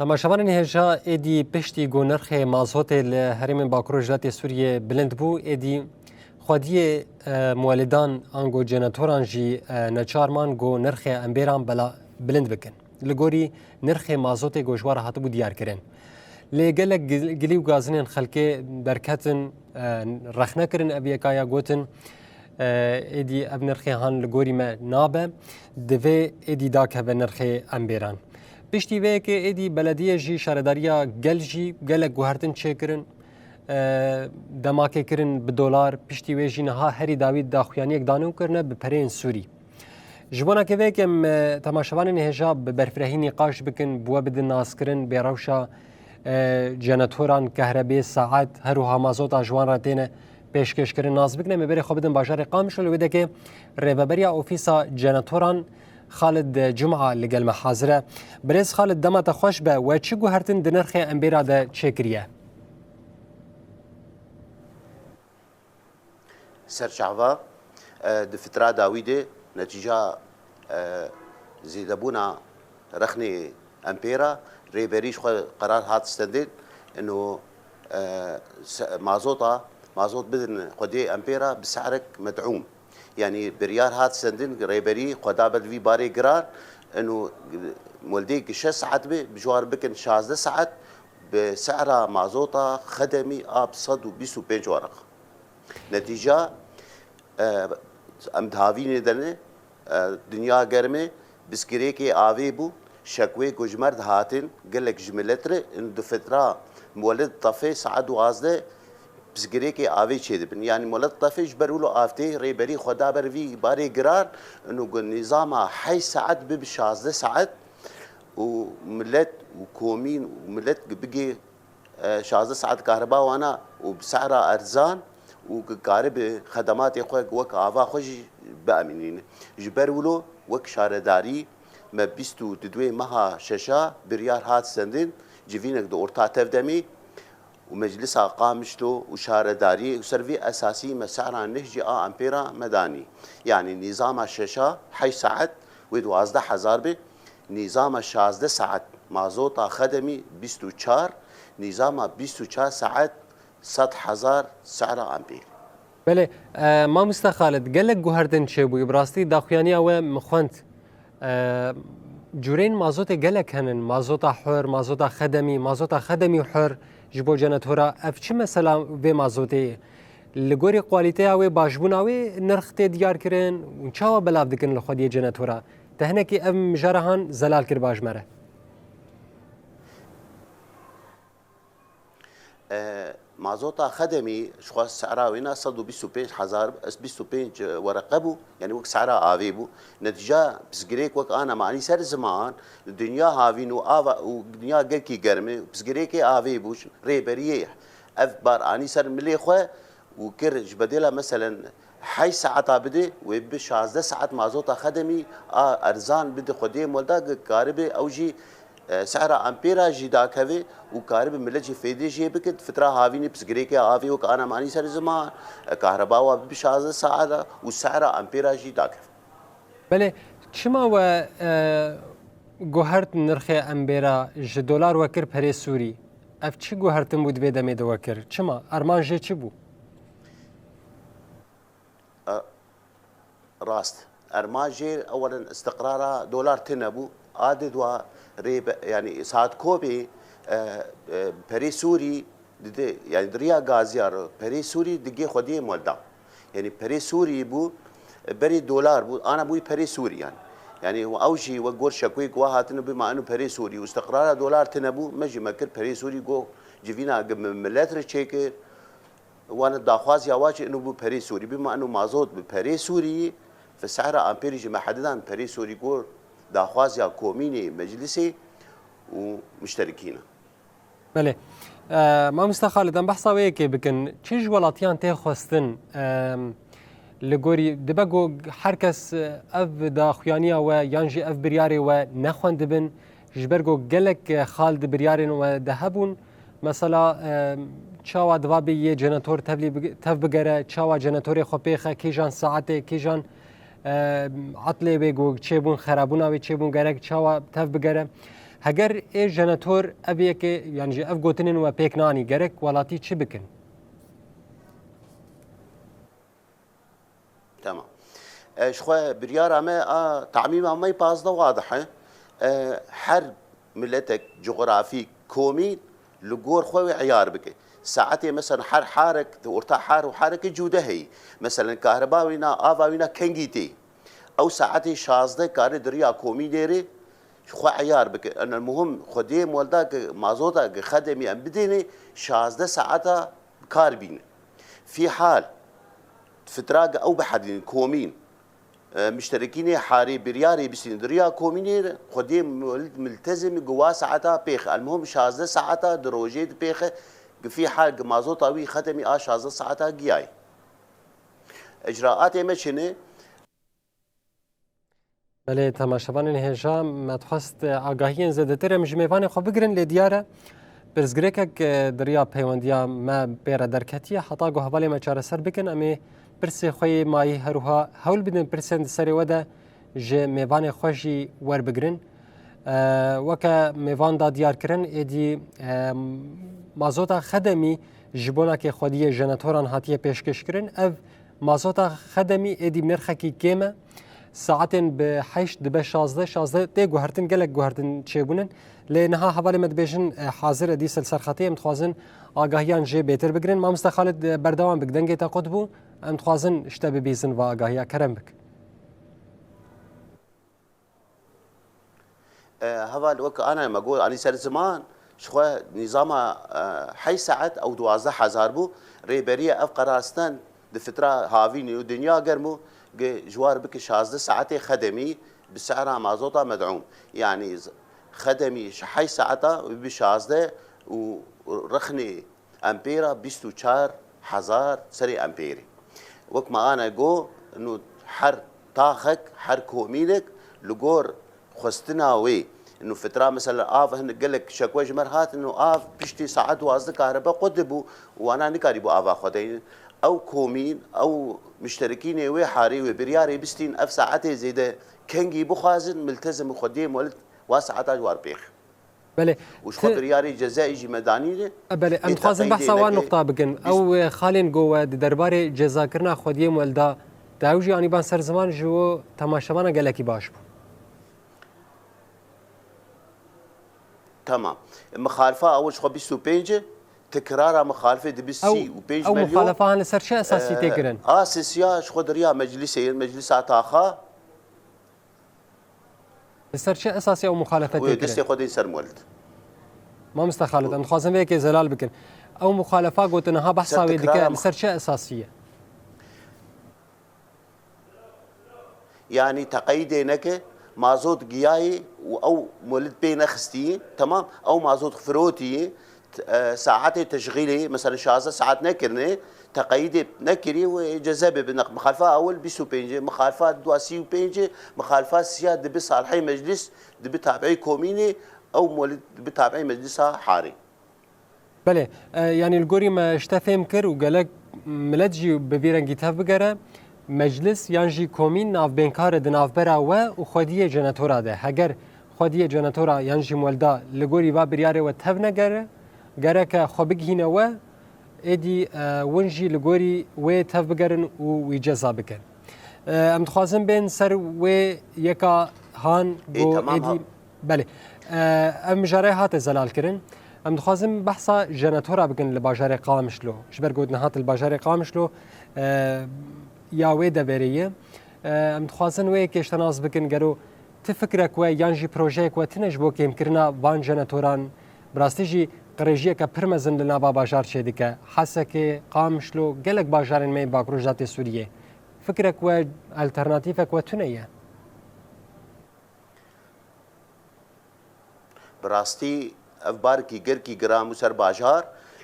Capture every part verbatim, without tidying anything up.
Temaşevanên hêja, êdî piştî ku nirxê mazotê li herêmên Bakur û Rojhilatê Sûriyê bilind bû, êdî xwediyê, e, muwelidan ango cenetoran jî, e, neçar man ku nirxê embêran bela bilind bikin. Li gorî nirxê mazotê ku ji wan re hatibû diyarkirin. Lê gelek gil-, gilî û gazinên xelkê derketin, e, rexne kirin ev yeka ya gotin, e, êdî ev nirxê han li gorî me nabe, divê êdî dakeve nirxê embêran. Piştî vê yekê êdî belediyê jî, şaredariya gel jî gelek guhertin çêkirin, e, demakê kirin bi dolar, piştî wê jî niha herî dawî daxuyaniyek dane û kirine bi pereyên Sûrî. Ji bona ke vê yekê em, e, temaşevanên hêja bi berfirehî nîqaş bikin, bi we bidin naskirin, bê rewşa, e, cenetoran, kehrebê, saet, her wiha mazota ji wan re têne pêşkêşkirin, nas bikin. Em ê berê xwe bidin bajarê Qamişlo, li wê dekê rêveberiya Ofîsa Cenetoran Xalid Cuma li gel me hazir e. Birêz Xalid, dema te xweş be, we çi guhertin di nirxê embêra de çêkiriye? Serçava, e, di fitra dawî de netîca, e, zêdebûna rexnê empêra, rêberî ji xwe qerar hat stendin, ino, e, se-, mazota, mazot bidin xwediyê empêra bi se'rek med'ûm. Yanî biryar hat stendin, rêberî xwe da ber vî barê giran, ino moldê ki şeş saet be, bi ji wan bikin şazdeh saet, bi se'ra mazota xedemî a bi sed û bîst û pênc weraq. Netîca, e, em di havînê de ne, e, dinya germ e, pirsgirêkê avê bû, şekwê ku ji me re dihatin, gelek ji milet re, in di fitra Muwelid Tefê saet duwazdeh pirsgirêkê avê çêdibin. Yanî Muwelid Tefê ji ber wilo av tê, rêberî xwe da ber vî barê giran, ino ku nîzama heşt saet bibe şazdeh saet û milet û komîn û milet bigê e, şazdeh saet kahreba wana û bi se'ra erzan û ki karibe xedematê xwe wek ava xwe jî biemînîne. Ji ber wilo wek şaredarî me bîst û duduwê meha şeşa biryar hat stendin, civînek di orta tevdemî û Meclisa Qamişlo û şaredariyê û ser vî esasî me se'ra neh jî a empêra me danî. Yanî nîzama şeşa heşt saet wê duwazdeh hezar be, nîzama şazdeh saet mazota xedemî bîst û çar, nîzama bîst û çar saet sed hezar se'ra empêr. Belê, e, mamoste Xalid, gelek guhertin çêbûyî, bi rastî daxuyaniya we min xwend. E, cûreyên mazotê gelek henin, mazota hur, mazota xedemî, mazota xedemî hur ji bo cenetora. Ev çi mesela vê mazotê ye? Li gorî kwalîteya wê, başbûna wê nirx tê diyar kirin û çawa belav dikin li xwediyê cenetora? Te hinekî ev mijara han zelal kiriba ji me re. E, mazota xedemî ji xwe se'ra wê na sed û bîst û pênc hezar, bîst û pênc wereqe bû, yanî wek se'ra avê bû. Netîca pirsgirêk wek ana me anî ser ziman, dinya havîn û ava û dinya gelkî germ e, pirsgirêkê avê bû, rêberiyê ev bar anî ser milê xwe û kir ji bedêla meselen heşt saeta bidê, wê bi şazdeh saet mazota xedemî a erzan bide xwediyê molda, karibe ew jî, e, sehra empêra jî dakeve û karibe millet jî fêdê jê bike, fitra havînî pirsgirêkê avê wek ana manî ser ziman, e, kahreba wa bi şazdeh saeta û sehra empêra jî dakeve. Belê, çima we, e, guhert nirxê empêra ji dolar we kir perê Sûrî? Ev çi guhertin bû di vê demê de we kir? Çima? Armanc jê çi bû? E, rast. Ermanc jê ewelen istiqrara dolar tune bû. A di dua rê be, yanî saet kobê, e, e, perê Sûrî dide, yanî di riya gaziya re perê Sûrî digê xwediyê molda. Yanî perê Sûrî bû, e, berê dolar bû, ana bûyî perê Sûrî yanî. Yanî ew jî wek gor şekoyê ku hatine bima eno perê Sûrî û istiqrara dolar tune bû, me jî me kir perê Sûrî go civîna gi mi-, millet re çêkir. Wana daxwaziya wa jî ino bû perê Sûrî. Bima ino mazot bi perê Sûrî, fi sehra amperî jî me hedidan perê Sûrî gor daxwaziya komînê, meclisê û muşterikîna. Belê. E, Mamoste Xalid, em behsa wê yekê bikin. Çi ji welatiyan tê xwestin, e, li gorî dibe ku her kes, e, ev daxuyaniya we yan jî ev biryarê we nexwendibin, ji ber ku gelek, e, xal di biryarên we de hebûn, mesela, e, çawa diva bê yê jenator tevlî big-, tev bigere, çawa jenatorê xwe pêxe, kîjan saetê, kîjan, e, etlê wê ku çêbûn, xerabûna wê çêbûn, gerek çawa tev bigere. Heger ê jenetor ev yekê, yan jî ev gotinên we pêk nanî, gerek welatî çi bikin? Tamam. E, ji xwe biryara me a tamîma me pazdeh wadih e. E, her miletek, cografî, komîn li gor xwe wê eyar bike. Saetê mesela her harek, di orta har û hareke cude heyî. Mesela kahreba wîna, ava wîna kengî tê. Ew saetê şazdeh kare di riya komînê rê xwe eyar bike. Ene muhim xwediyê molda ki mazota ki xedemî em bidênê şazdeh saeta bi kar bîne. Fî hal fitra ki ew bihedînin komîn, e, mişterekînê harê biryarê bisînin di riya komînê re xwediyê mil-, miltezimî ki wa saeta pêxe. El muhim şazdeh saeta di rojê di pêxe ki fî hal ki mazota wî xedemî a şazdeh saeta giyayê. Icraatê me çi ne? Belê, temaşevanên hêja, me dixwest agahiyên zêdetir em ji mêvanê xwe bigirin, lê diyar e pirsgirêkek, e, di riya peywendiya me pê re derketiye. Heta ku hevalê me çareser bikin, em ê pirsê xwe yê mayî her wiha hewl bidin pirsên di serê we de ji mêvanê xwe jî werbigirin. E, weke mêvan da diyarkirin, êdî, e, mazota xedemî ji bona kê xwediyê jenetoran hatiye pêşkêşkirin. Ev mazota xedemî êdî nirxekî kêm e. Saetên bi heşt dibe şazdeh, şazdeh tê guhertin, gelek guhertin çêbûnin. Lê niha hevalê me dibêjin, e, hazir e, dîsa li ser xetê, em dixwazin agahiyan jê bêtir bigirin. Mamoste Xalid, e, berdewam bik, dengê te qut bû. Em dixwazin ji te bibîzin va agahiya, kerem bik. E, heval wek ana me got, anî ser ziman, ji xwe nîzama, e, heşt saet ew duwazdeh hezar bû. Rêberiya ev qerar sten di fitra havînî û dinya germ û gi ji war bike şazdeh saetê xedemî bi sehra mazota med'ûm. Yanî z-, xedemî ji heşt saeta bi şazdeh û rixnê empêra bîst û çar hezar serê empêrê. Wek me ana go, ino her taxek, her komînek li gor xwestina wê. Ino fitra mesela av hin gelek şekwe ji me re hat, ino av piştî saet duwazdeh kahrebe qut dibû û wana nikarîbû ava xwe deynin. Ew komîn, ew mişterekînê wê harê wê biryarê bistîn, ev saetê zêde kengî bixwazin, miltezim xwediyê molid wa saeta ji war pêx. Belê. Û ji xwe biryarê cezayê jî me danîne. E, belê, em dixwazin behsa wan nuqta bikin. Ew, e, xalên go we di derbarê cezakirina xwediyê muelda de ew jî anîban ser ziman ji bo temaşevana gelekî baş bû. Tamam. Mixalifa ew ji xwe bîst û pênc e. Tikrara mixalifê dibi sî û pênc milyon. Ew mixalifa han li ser çi esasî tê kirin? A sisiya ji xwe di riya meclisê, meclisa taxa. Li ser çi esasê ew muxalefetê kirin? Destê xwe dên ser muelid. Mamoste Xalid, em dixwazin vê yekê zelal bikin. Ew muxalefa gotin niha behsa wê dike, li ser çi esasî ye? Yanî teqeyîdê neke, mazot giyayê û ew muelid pê nexistî, temam, ew mazot firotî, e, saetê teşxîlê, mesela şazdeh saet nekirine, teqeyîdê nekirî û cezebê bi neq. Mixalifa ewil bîst û pênc e, mixalifa dua sî û pênc e, mixalifa siya dibi salihê meclis, dibi tabiî komînê, ew molî dibi tabiî meclisa harê. Belê, e, yanî li gorî me ji te fêm kir û gelek milet jî bi vî rengî tev bigere, meclis yan jî komîn navbênkar e di navbera we û xwediyê jenetora de. Heger xwediyê jenetora yan jî muelda li gorî va biryarê we tev negere, gereke xwe bigihîne we, êdî, e, win jî li gorî wê tev bigerin û wî ceza bikin. E, em dixwazin bên ser wê yeka han go êdî. Belê. E, ev mijarê hate zelalkirin. Em dixwazin behsa jenetora bikin li bajarê Qamişlo. Ji ber ku niha tu li bajarê Qamişlo, e, ya wê deverê ye. E, em dixwazin wê yekê ji te nas bikin, gero ti fikrek we yan jî projeyek we tune ji bo kêmkirina van jenetoran, bi rastî jî qirêjiyeke pir mezin li nava bajar çêdike. Hesekê, Qamişlo, gelek bajarên me yên Bakur Rojhilatê Sûriyê. Fikrek we, alternatîfek we tune ye? Bi rastî ev barkî gelkî giran bû ser bajar,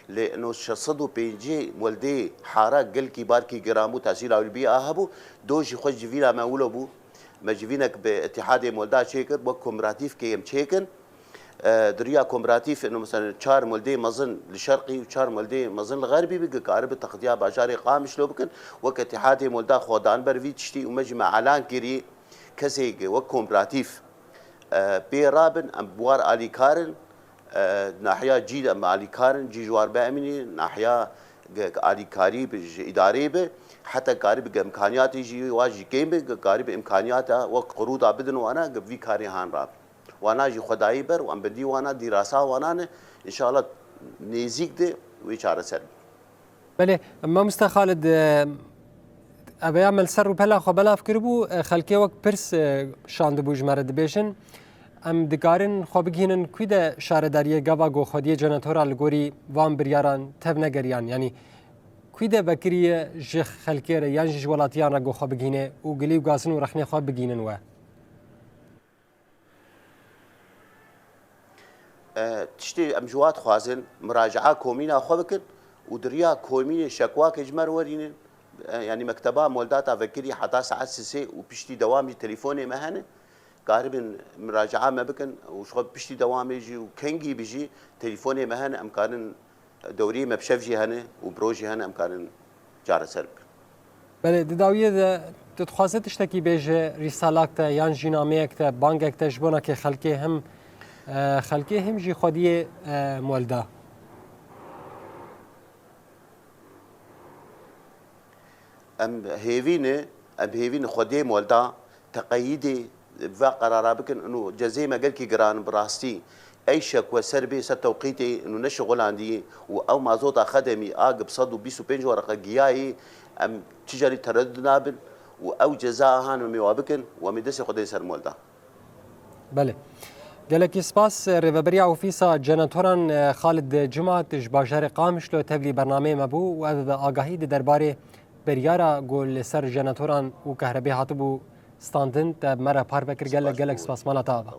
lê ino şeş sed û pêncî weldê hara gelkî barkî giran bû, tesîra wî bi a hebû, do jî xwe civîna me wilo bû. Me civînek bi Îtîhadê Molda çêkir, wek kooperatif kê em çêkin. E, di riya kooperatif, ino mesela çar weldê mezin li şerqî û çar weldê mezin li xerbî bi, ki karibi textiya bajarê Qamişlo bikin. Wek Îtîhadê Molda xwe dan ber vî tiştî û me jî me elan kirî. Kesê wek kooperatif Pê rabin, em bi war alîkar in. Nahiya cî de em alîkar in, cî ji war biemînî, nahiya ge-, ge alîkarî bi, ji îdarê bi, heta karî bi imkaniyatê jî wa jî kêm bi, ge karî bi imkaniyata wek qirûda bidin wana, ge vî karê han rabin. Wana jî xwedayî ber û em bindî wana dîrasa wana ne. Înşallah nêzîk de wê çareser bî. Belê, mamoste Xalid, e, eveya me li ser rûpela xwe belav kiribû, e, xelkê wek pirs, e, şandibû ji me re dibêjin, em dikarin xwe bigihînin ku de şaredariyê gava ku xwediyê jenatora li gorî van biryaran tevnegeriyan, yanî ku de vekiriye ji xelkê re yan jî ji welatiyan re ku xwe bigihîne û gilî û gazin û rexnê xwe bigihînin we? E, tiştê em ji wa dixwazin, muracaa komîna xwe bikin û di riya komînê şekwakê ji me re werînin. E, yanî mekteba Moldata vekirî heta saet sisê û piştî dewam jî telîfonê me hene. Karibin muracaa me bikin û ji xwe piştî dewamê jî û kengî bi jî telîfonê me hene, em karin dewriyê me bi şev jî hene û bi roj jî hene, em karin çareser bikin. Belê, di dawiyê de tu dixwaze tiştekî bêje, rîsalak te yan jî nameyek te, bangek te ji bona kê xelkê him, e, xelkê him jî xwediyê, e, Molda. Em hêvî ne, em hêvî ne xwediyê Molda teqeyîdê va qerara bikin, ino cezê me gelkî giran bi rastî. Ey şekwe ser bê ser tewqîtê, ino neşixulandî û ew mazota xedemî a gi bi sed û bîst û pênc wereqe giyayî, em çi carî tereddud nabin û ew ceza han em ê wa bikin û em ê destê xwe dên ser Molda. Belê. Gelekî spas. Rêveberiya Ofîsa Cenetoran, e, Xalid Cima, tu ji bajarê Qamişlo tevlî bernameyê me bû û ev bi agahî di derbarê biryara ku li ser cenetoran û kehrebê hatibû standin te me re parve kir. Gelek, gelek spas. Mala te ava.